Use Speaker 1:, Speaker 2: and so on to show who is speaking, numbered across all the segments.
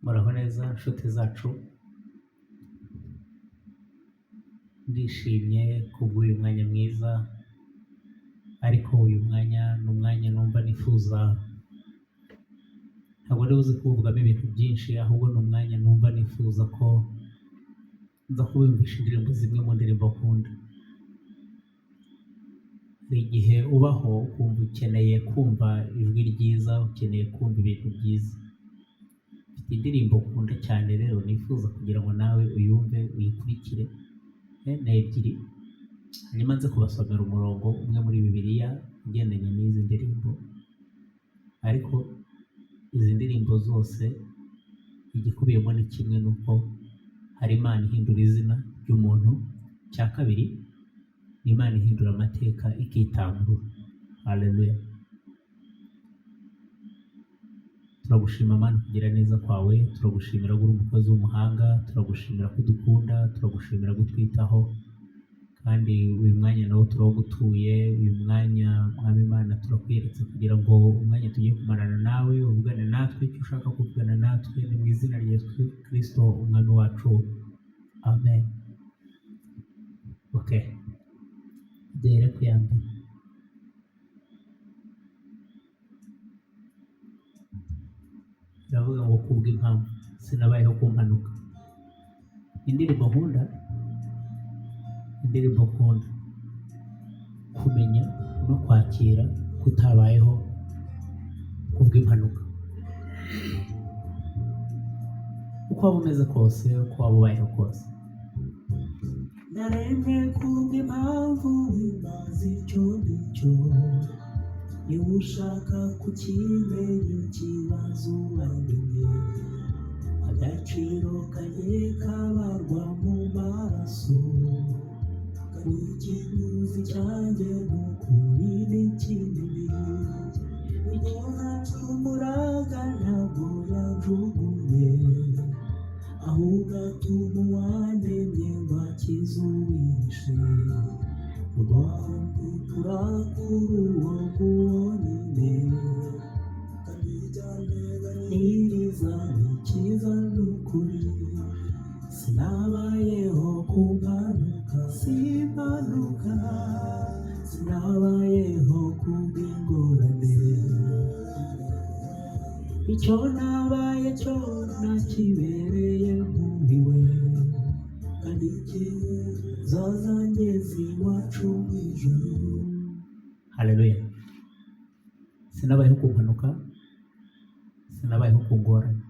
Speaker 1: Muraho neza nshuti zacu, ndishimye kubw'uyu mwanya mwiza, ariko uyu mwanya ni umwanya numva nifuza, ntabwo ndi buze kuwuvugamo ibintu byinshi, ahubwo ni umwanya numva nifuza ko nza kubumvisha indirimbo zimwe mu ndirimbo nkunda. Hari igihe ubaho ukumva ukeneye kumva ijwi ryiza, ukeneye kumva ibintu byiza. Mfite indirimbo nkunda cyane rero nifuza kugira ngo nawe uyumve uyikurikire, ni ebyiri, hanyuma nze kubasomera umurongo umwe muri Bibiliya ugendanye n'izi ndirimbo, ariko izi ndirimbo zose igikubiyemo ni kimwe, ni uko hari Imana ihindura izina ry'umuntu, icya kabiri ni Imana ihindura amateka ikitamurura. Haleluya! Turagushima Mana kugira neza kwawe, turagushimira ko uri umukozi w'umuhanga, turagushimira ko udukunda, turagushimira ko utwitaho, kandi uyu mwanya nawo turawugutuye, uyu mwanya Mwami Imana turakwiyeretse kugira ngo umwanya tugiye kumarana nawe, uvugane natwe icyo ushaka kuvugana natwe, ni mu izina rya Yesu Kristo umwami wacu, amen. Okay, duhere ku ya mbere. Iravuga ngo kubw'impamvu sinabayeho ku mpanuka. Indirimbo nkunda, indirimbo nkunda, kumenya no kwakira kutabayeho kubw'impanuka. Uko waba umeze kose, uko waba ubayeho kose.
Speaker 2: Naremwe kubw'impamvu wibaza icyo ndicyo, niba ushaka kukimenya ikibazo uramenye, agaciro kanjye kabarwa mu maraso, kandi ikiguzi cyanjye ni ukuri ni kinini, icyo nacumuraga ntabwo yanjugunye, ahubwo atuma uwandemye ngo akize uwishe, urwandukura kuri uwo nguwo nyine, niriza nikiza ni ukuri, sinabayeho ku mpanuka, si impanuka, sinabayeho kubw'ingorane, icyo nabaye cyo nakibereye muri we, kandi kizazangeza iwacu mu ijuru.
Speaker 1: Haleluya! Sinabayeho ku mpanuka, sinabayeho ku ngorane,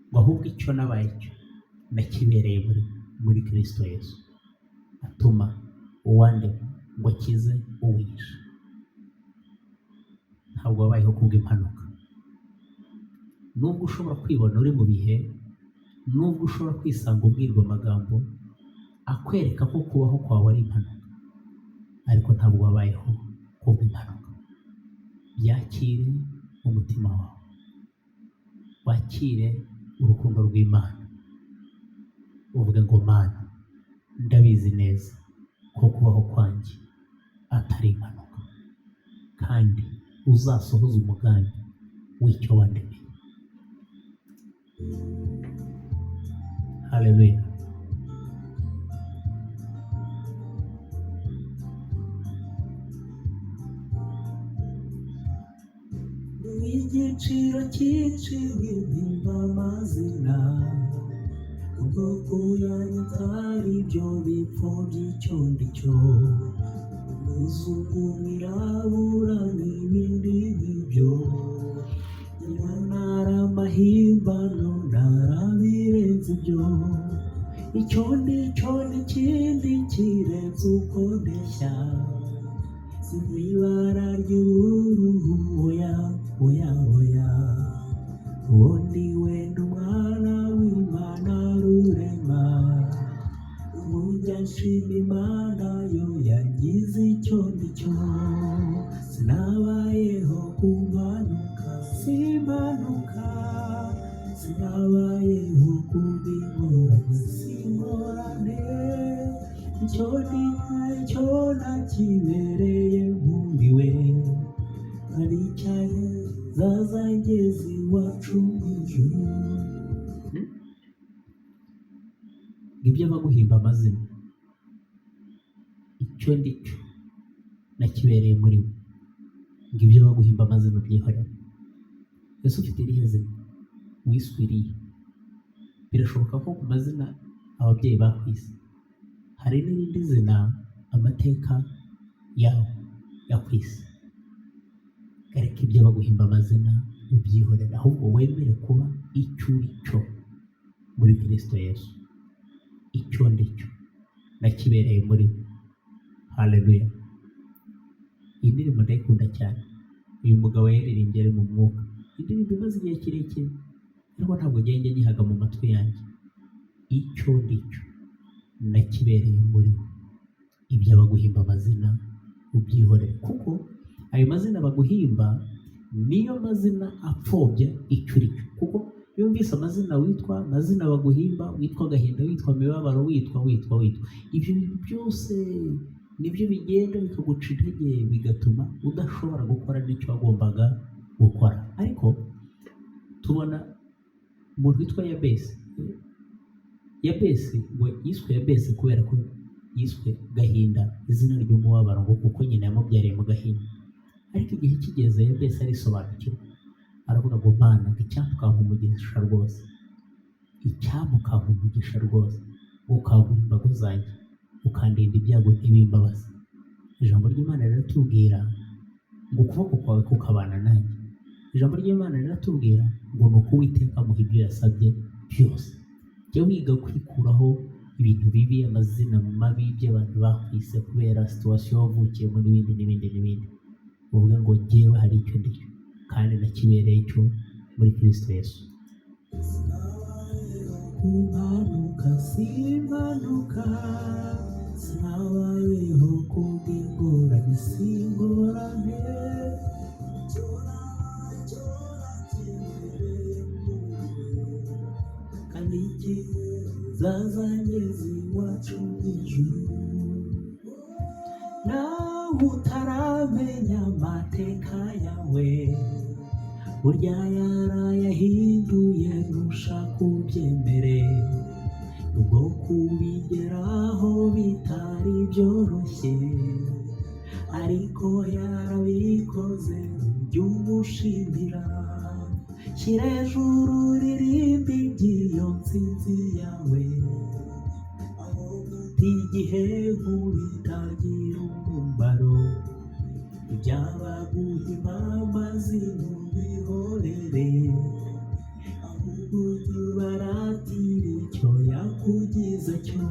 Speaker 1: ngo ahubwo icyo nabaye cyo nakibereye muri Kristo Yesu, atuma uwandema ngo akize uwishe. Ntabwo wabayeho kubw'impanuka. Nubwo ushobora kwibona uri mu bihe, nubwo ushobora kwisanga ubwirwa amagambo akwereka ko kubaho kwawe ari impanuka, ariko ntabwo wabayeho kubw'impanuka. Byakire mu mutima wawe, wakire urukundo rw'Imana, uvuge ngo Mana, ndabizi neza ko kubaho kwanjye atari impanuka, kandi uzasohoze umugambi w'icyo wandemeye. Haleluya!
Speaker 2: Igiciro cyinshi w'impimba amazina, ubwo kuyanyita ari byo bipfo by'icyo ndicyo, umuzungu mwirabura n'ibindi nk'ibyo, ntara amahimbano ntarabirenze ibyo, icyo ndicyo n'ikindi kirenze uko ndeshya, si mu ibara ry'uruhu, oya oya oya, uwo ndi we ni umwana w'Imana rurema, ubu njya nshima Imana yo yangize icyo ndicyo, sinabayeho ku mpanuka, si impanuka, sinabayeho ku bw'ingorane, si ingorane, icyo ndi cyo nakibereye muri we, ari cyahe zazangeza iwacu mu ijuru.
Speaker 1: Ibyo baguhimba amazina, icyo ndi cyo nakibereye muri we. Ngo ibyo baguhimba amazina ubyihorere. Ese ufite irihe zina? Wiswe irihe? Birashoboka ko ku mazina ababyeyi bakwise hari n'irindi zina amateka yawe yakwise. Ariko ibyo baguhimba amazina ubyihorere, ahubwo wemere kuba icyo uri cyo muri Kristo Yesu. Icyo ndi cyo nakibereye muri we. Haleluya! Iyi ndirimbo ndayikunda cyane. Uyu mugabo yaririmbye ari mu mwuka. Indirimbo imaze igihe kirekire, ariko ntabwo ngenda nyihaga mu matwi yanjye. Icyo ndi cyo nakibereye muri we. Ibyo abaguhimba amazina ubyihorere, kuko ayo mazina baguhimba niyo mazina apfobya icyo uri cyo. Kuko iyo wumvise amazina witwa, amazina baguhimba, witwa agahinda, witwa imibabaro, witwa witwa witwa, ibyo bintu byose nibyo bigenda bikaguca intege, bigatuma udashobora gukora n'icyo wagombaga gukora. Ariko tubona umuntu witwa Yabesi. Yabesi ngo yiswe Yabesi kubera ko yiswe gahinda, izina ry'umubabaro, ngo kuko nyina yamubyariye mu gahinda. Ariko igihe kigeze Yabesi arisobanukirwa, aravuga ngo: "Mana, ngo icyampa ukampa umugisha rwose, icyampa ukampa umugisha rwose, ukagura imbago zanjye, ukandinda ibyago ntibimbabaze." Ijambo ry'Imana riratubwira ngo ukuboko kwawe kukabana nanjye. Ijambo ry'Imana riratubwira ngo ni uko Uwiteka amuha ibyo yasabye byose. Jya wiga kwikuraho ibintu bibi, amazina mabi by'abantu bakwise kubera situation wavukiyemo n'ibindi n'ibindi n'ibindi, uvuge ngo: "Jyewe hari icyo ndi cyo kandi nakibereye cyo muri Kristo Yesu."
Speaker 2: Ku mpanuka simpanuka, sinabayeho kubw'ingorane, singorane. Icyo nabaye kibereye muri we, kandi kizazangeza iwacu mu ijuru. Nawe utaramenya amateka yawe, burya yarayahinduye, ntushaka ubyemere. Ubwo kubigeraho bitari byoroshye, ariko yarabikoze, ujye umushimira. Shyira hejuru uririmbe iby'iyo ntsinzi yawe, aho guta igihe nk'ubitagira umumaro. Ibyabaguhimba amazina ubihorere, ahubwo ujye ubaratira icyo yakugize cyo.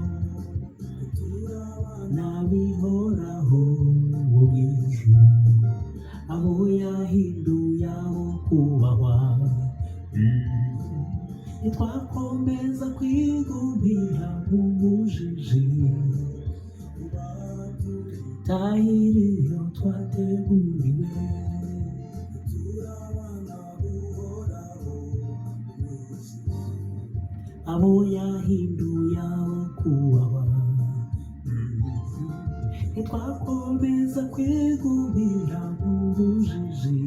Speaker 2: N'abihoraho wo mu ijuru, abo yahinduye abo kubahwa. Ntitwakomeza kwigumira mu bujiji, tahira iyo twateguriwe. Turabana buhoraho, abo yahinduye abo kubahwa. Ntitwakomeza kwigumira mu bujiji,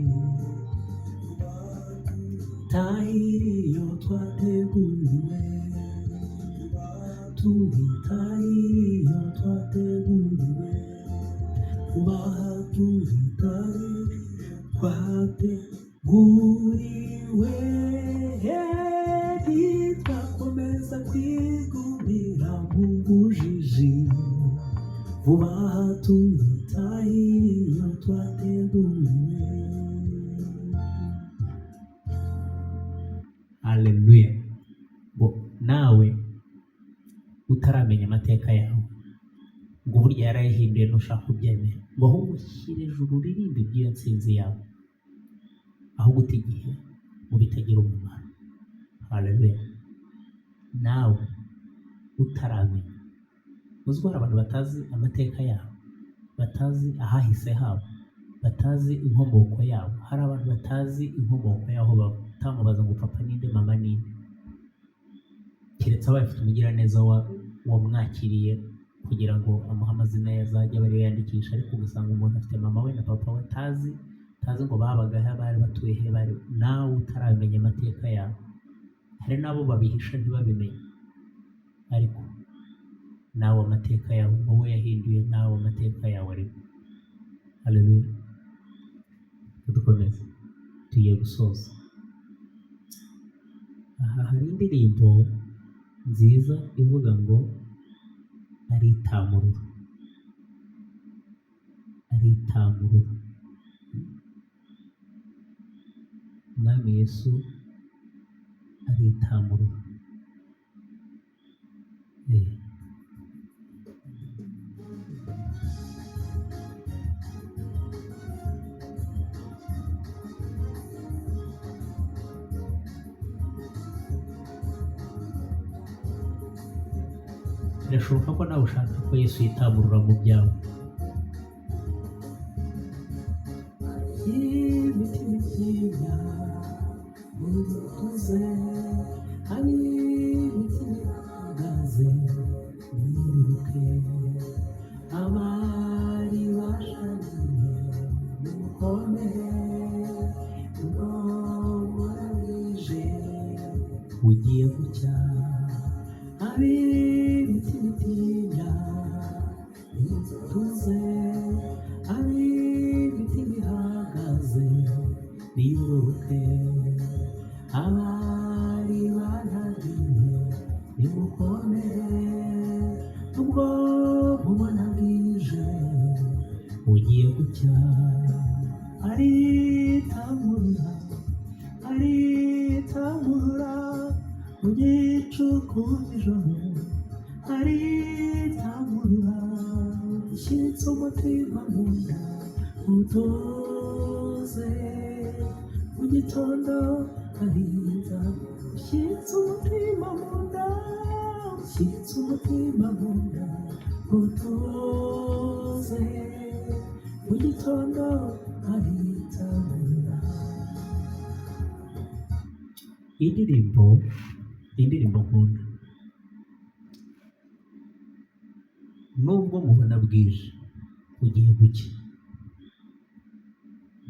Speaker 2: tahira iyo twateguriwe, tuhitahira iyo twateguriwe, ubaha tuhitahira twateguriwe. Ntitwakomeza kwigumira mu bujiji, vuba aha tuhitahira iyo twateguriwe.
Speaker 1: Haleluya! Ngo nawe utaramenya amateka yawe, ngo burya yarayahinduye, ntushaka kubyemera, ngo ahubwo shyira ejuru uririmbe iby'iyo ntsinzi yawe, aho guta igihe mu bitagira umumaro. Haleluya! Nawe utaramenya, uzi ko hari abantu batazi amateka yabo, batazi ahahise habo, batazi inkomoko yabo. Hari abantu batazi inkomoko y'aho bava, utamubaza ngo papa ninde, mama ninde, keretse abaye afite umugiraneza wamwakiriye kugira ngo amuhe amazina ye azajya aba ariyo yandikisha. Ariko ugasanga umuntu afite mama we na papa we atazi, atazi ngo babaga he, bari batuye he, bari. Nawe utaramenya amateka yawe, hari n'abo babihisha ntibabimenye, ariko Nawe amateka yawe wowe yahinduye, nawe amateka yawe arimo. Haleluya. Dukomeze, tugiye gusoza. Aha hari indirimbo nziza ivuga ngo aritamurura, aritamurura. Umwami Yesu aritamurura. Birashoboka ko nawe ushaka ko Yesu yitamurura mu byawe.
Speaker 2: Imitima itinya mutuze, hari imitima ihagaze niruke, abari bashaniye nimukomere, ubwo burabwije bugiye gucya. Ab'imitima itinya nimutuze, ab'imitima ihagaze niruke, abari bananiwe nimukomere, ubwo mubona bwije bugiye gucya. Aritamurura, aritamurura mu gicuku nijoro, aritamurura ushyitse umutima mu nda utuze, mu gitondo ariza ushyitse umutima mu nda, ushyitse umutima mu nda utuze, mu gitondo aritamurura.
Speaker 1: Iyi ndirimbo ni indirimbo nkunda. Nubwo mubona bwije bugiye gucya,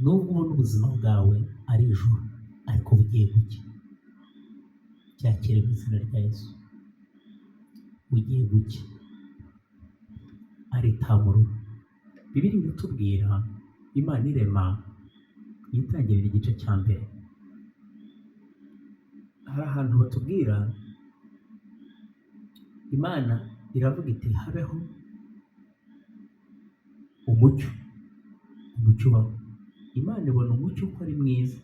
Speaker 1: nubwo ubona ubuzima bwawe ari ijoro ariko bugiye gucya, byakire mu izina rya Yesu. Bugiye gucya, aritamurura. Bibiliya iratubwira Imana irema yitangirira igice cya mbere. Hari ahantu batubwira Imana iravuga iti habeho umucyo, umucyo ubaho. Imana ibona umucyo ko ari mwiza.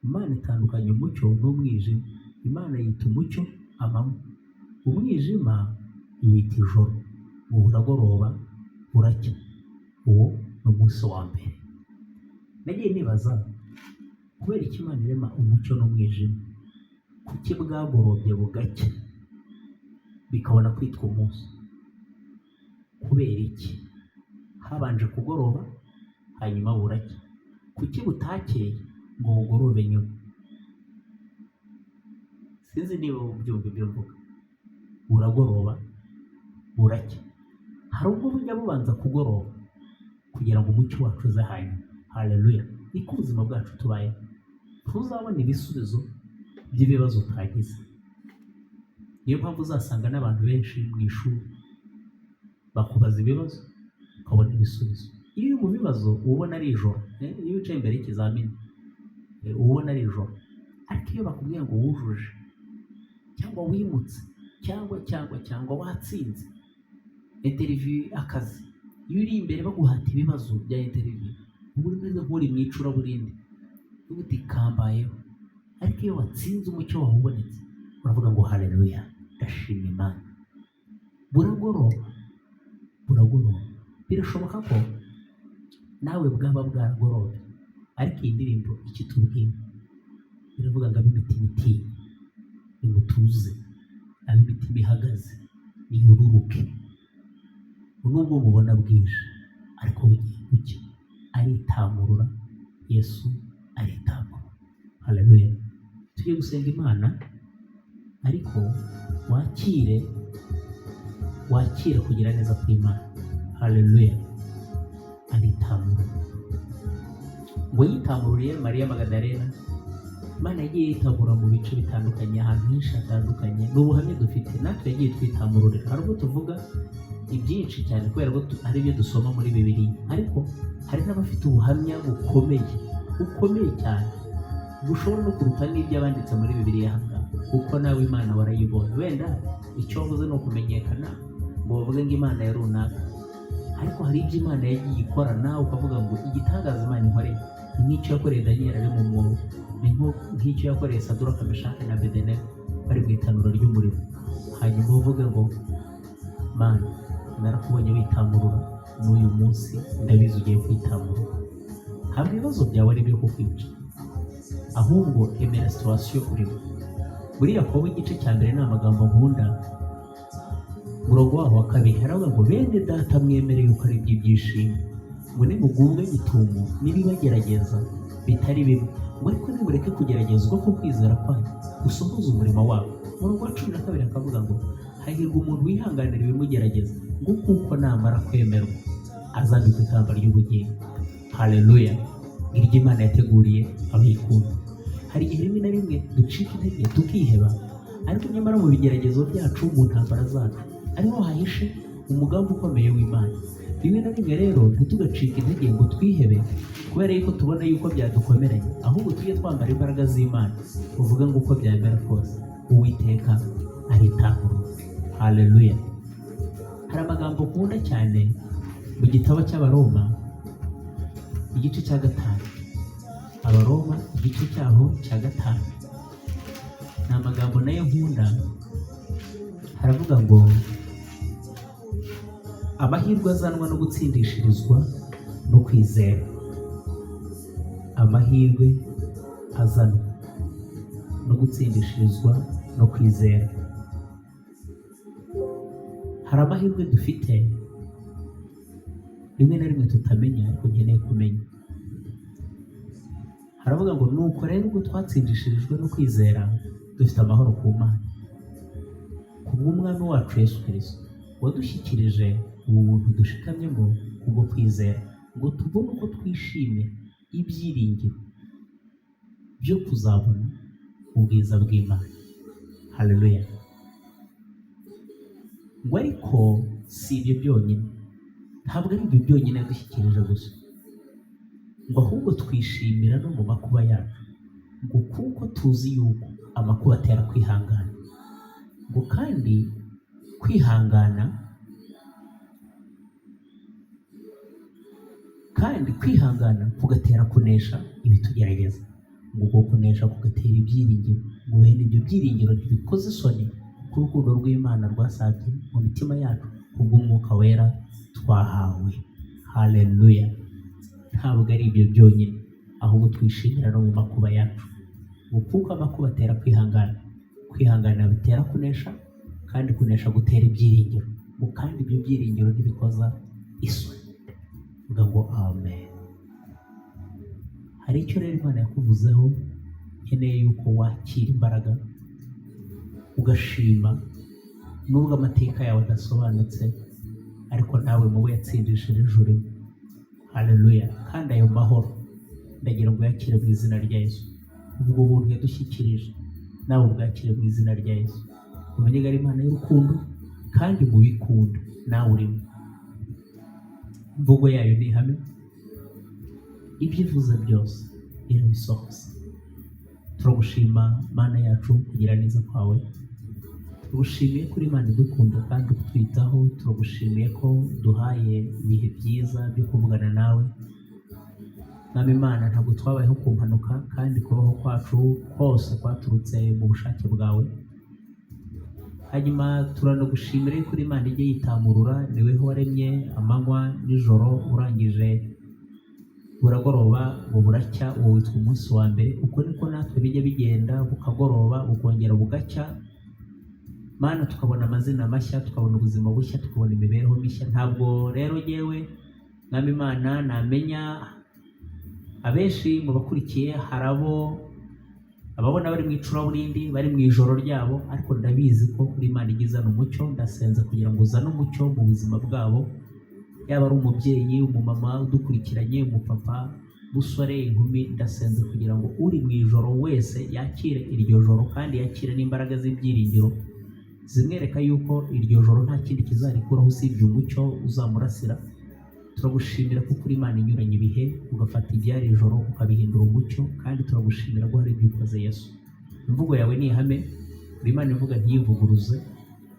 Speaker 1: Imana itandukanya umucyo n'umwijima. Imana yita umucyo amanywa, umwijima iwita ijoro. Ubu buragoroba buracya, uwo ni umunsi wa mbere. Nagiye nibaza kubera iki Imana irema umucyo n'umwijima, kuki bwagorobye bugacya bikabona kwitwa umunsi? Kubera iki habanje kugoroba hanyuma buracya? Kuki butakeye ngo bugorobe nyuma? Sinzi niba ubyumva ibyo mvuga. Buragoroba buracya. Hari ubwo bujya bubanza kugoroba kugira ngo umucyo wacu uze hanyuma. Haleluya! Niko ubuzima bwacu tubayeho. Ntuzabona ibisubizo by'ibibazo utagize. Niyo mpamvu uzasanga n'abantu benshi mu ishuri bakubaza ibibazo ukabona ibisubizo. Iyo uri mu bibazo uba ubona ari ijoro, iyo wicaye imbere y'ikizamini uba ubona ari ijoro. Ariko iyo bakubwiye ngo wujuje cyangwa wimutse cyangwa cyangwa cyangwa watsinze interview akazi, iyo uri imbere baguhata ibibazo bya interview uba umeze nk'uri mu icuraburindi, uba uti kambayeho. Ariko iyo watsinze umucyo wawe ubonetse uravuga ngo haleluya, ndashima Imana. Buragoroba, buragoroba. Birashoboka ko nawe bwaba bwaragorobye, ariko iyi ndirimbo ikitubwira iravuga ngo ab'imitima itinya nimutuze, ab'imitima ihagaze niyururuke. Nubwo mubona bwije ariko bugiye gucya. Aritamurura, Yesu aritamurura. Haleluya. Tugiye gusenga Imana, ariko wakire, wakire kugira neza kw'Imana. Haleluya. Aritamurura. Ngo yitamururiye Mariya Magadalena Imana yagiye yitamura mu bice bitandukanye, ahantu henshi hatandukanye. Ni ubuhamya dufite, natwe yagiye twitamururira. Hari ubwo tuvuga ibyinshi cyane kubera ko hari ibyo dusoma muri Bibiliya, ariko hari n'abafite ubuhamya bukomeye, bukomeye cyane, bushobora no kuruta n'iby'abanditse muri Bibiliya aha ngaha, kuko nawe Imana warayibonye. Wenda icyo wavuze ni ukumenyekana ngo bavuge ngo Imana ya runaka, ariko hari ibyo Imana yagiye ikora nawe ukavuga ngo igitangaza Imana inkoreye ni nk'icyo yakoreye Daniyeli ari mu mwobo, ni nk'icyo yakoreye Saduraka, Meshaki na Abedenego bari mu itanura ry'umuriro. Hanyuma uvuge ngo Mana, narakubonye witamurura, n'uyu munsi ndabizi ugiye kwitamurura. Ntabwo ibibazo byawe ari ibyo kukwica, ahubwo emera situation urimo. Muri Yakobo igice cya mbere, ni amagambo nkunda, umurongo waho wa kabiri haravuga ngo: "Bene data, mwemere yuko ari iby'ibyishimo ngo nimugubwe gitumo n'ibibagerageza bitari bimwe, ngo ariko nimureke kugeragezwa ko kwizera kwanyu gusohoza umurimo wabo." Umurongo wa 12 akavuga ngo: "Hahirwa umuntu wihanganira ibimugerageza, ngo kuko namara kwemerwa azambikwa ikamba ry'ubugingo." Haleluya! Iryo Imana yateguriye abayikunda. Hari igihe rimwe na rimwe ducika intege tukiheba, ariko nyamara mu bigeragezo byacu, mu ntambara zacu, ariho hahishe umugambi ukomeye w'Imana. Rimwe na rimwe rero ntitugacike intege ngo twihebe kubera yuko tubona yuko byadukomeranye, ahubwo tujye twambara imbaraga z'Imana, uvuge ngo uko byamera kose Uwiteka aritamurura. Haleluya! Hari amagambo nkunda cyane mu gitabo cy'Abaroma igice cya 5. Abaroma igice cyaho cya 5 ni amagambo nayo nkunda. Haravuga ngo amahirwe azanwa no gutsindishirizwa no kwizera. Amahirwe azanwa no gutsindishirizwa no kwizera. Hari amahirwe dufite rimwe na rimwe tutamenya, ariko nkeneye kumenya. Haravuga ngo: "Nuko rero ubwo twatsindishirijwe no kwizera, dufite amahoro ku Mana kubw'Umwami wacu Yesu Kirisito, wadushyikirije ubu buntu dushikamyemo kubwo kwizera, ngo tubone uko twishimira ibyiringiro byo kuzabona ubwiza bw'Imana." Haleluya! Ngo ariko si ibyo byonyine, ntabwo ari ibyo byonyine yadushyikirije gusa, ngo ahubwo twishimira no mu makuba yacu, ngo kuko tuzi yuko amakuba atera kwihangana, ngo kandi kwihangana, kugatera kunesha ibitugerageza, ngo uko kunesha kugatera ibyiringiro, ngo bene ibyo byiringiro ntibikoze isoni, kuko urukundo rw'Imana rwasabye mu mitima yacu kubw'Umwuka Wera twahawe. Haleluya! Ntabwo ari ibyo byonyine, ahubwo twishimira no mu makuba yacu, ngo kuko amakuba atera kwihangana, kwihangana bitera kunesha, kandi kunesha gutera ibyiringiro, ngo kandi ibyo byiringiro ntibikoza isoni. Vuga ngo amen. Hari icyo rero Imana yakuvuzeho, nkeneye yuko wakira imbaraga ugashima, nubwo amateka yawe adasobanutse, ariko nawe mu bo yatsindishirije urimo. Haleluya! Kandi ayo mahoro ndagira ngo uyakire mu izina rya Yesu. Ubwo buntu yadushyikirije nawe ubwakire mu izina rya Yesu. Umenye ko ari Imana y'urukundo, kandi mu bikunda nawe urimo. Imvugo yayo ni ihame, ibyo ivuze byose irabisohoza. Turagushima Mana yacu kugira neza kwawe, turagushimiye kuri Imana idukunda kandi utwitaho, turagushimiye ko duhaye ibihe byiza byo kuvugana nawe. Mwami Imana, ntabwo twabayeho ku mpanuka, kandi kubaho kwacu kose kwaturutse mu bushake bwawe. Hanyuma turanagushimira yuko uri Imana ijya yitamurura, ni weho waremye amanywa nijoro, urangije buragoroba ngo buracya, uwo witwa umunsi wa mbere. Uko niko natwe bijya bigenda, bukagoroba bukongera bugacya. Mana, tukabona amazina mashya, tukabona ubuzima bushya, tukabona imibereho mishya. Ntabwo rero yewe Mwami Imana namenya abenshi mu bakurikiye, hari abo ababona bari mu icuraburindi, bari mu ijoro ryabo, ariko ndabizi ko uri Imana ijya izana umucyo. Ndasenza kugira ngo uzane umucyo mu buzima bwabo, yaba ari umubyeyi, umumama udukurikiranye, umupapa, Musore, inkumi, ndasenze kugira ngo uri mu ijoro wese yakire iryo joro kandi yakire n'imbaraga z'ibyiringiro zimwereka yuko iryo joro nta kindi kizarikuraho usibye umucyo uzamurasira. Turagushimira kuko uri Imana inyuranye ibihe, ugafata ibyari ijoro ukabihindura umucyo, kandi turagushimira ko hari ibyo ukoze, Yesu. Imvugo yawe ni ihame, uri Imana ivuga ntiyivuguruze.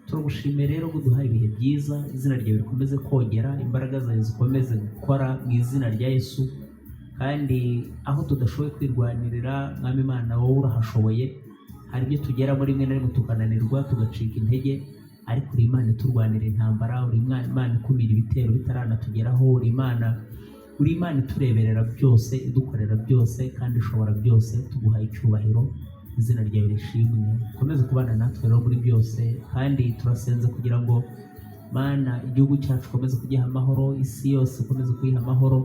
Speaker 1: Turagushimiye rero ko uduha ibihe byiza, izina ryawe rikomeze kogera, imbaraga zawe zikomeze gukora mu izina rya Yesu. Kandi aho tudashoboye kwirwanirira, Mwami Imana, wowe urahashoboye. Hari ibyo tugeramo rimwe na rimwe tukananirwa, tugacika intege, ariko uri Imana iturwanira intambara, uri Imana ikumira ibitero bitaranatugeraho, uri Imana itureberera byose, idukorera byose kandi ishobora byose. Tuguhaye icyubahiro, izina ryawe rishimwe. Ukomeze kubana natwe rero muri byose, kandi turasenze kugira ngo, Mana, igihugu cyacu ukomeze kugiha amahoro, isi yose ukomeze kuyiha amahoro,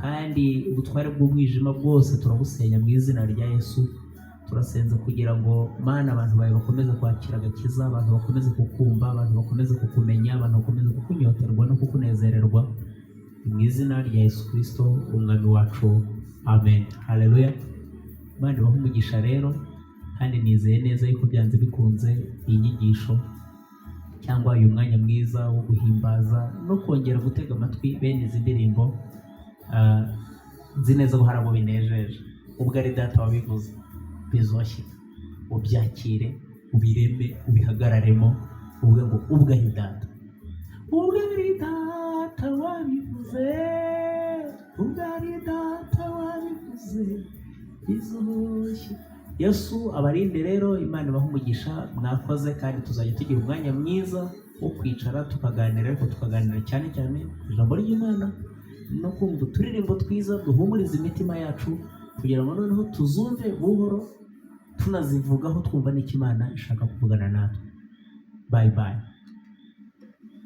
Speaker 1: kandi ubutware bw'umwijima bwose turabusenya mu izina rya Yesu. Turasenze kugira ngo, Mana, abantu bawe bakomeze kwakira agakiza, abantu bakomeze kukumva, abantu bakomeze kukumenya, abantu bakomeze kukunyoterwa no kukunezererwa. Mu izina rya Yesu Kristo Umwami wacu, amen. Haleluya. Imana ibahe umugisha rero, kandi nizeye neza yuko byanze bikunze iyi nyigisho cyangwa uyu mwanya mwiza wo guhimbaza no kongera gutega amatwi bene izi ndirimbo, nzi neza ko hari abo binejeje. Ubwo ari Data wabivuze, bizoshyika. Ubyakire, ubireme, ubihagararemo, uvuge ngo ubwo ari Data wabivuze, ubwo ari Data wabivuze, bizoshyika. Yesu abarinde rero, Imana ibahe umugisha, mwakoze, kandi tuzajya tugira umwanya mwiza wo kwicara tukaganira, ariko tukaganira cyane cyane ku ijambo ry'Imana no kumva uturirimbo twiza duhumuriza imitima yacu, kugira ngo noneho tuzumve buhoro tunazivugaho, twumva n'icyo Imana ishaka kuvugana natwe. Bye bye.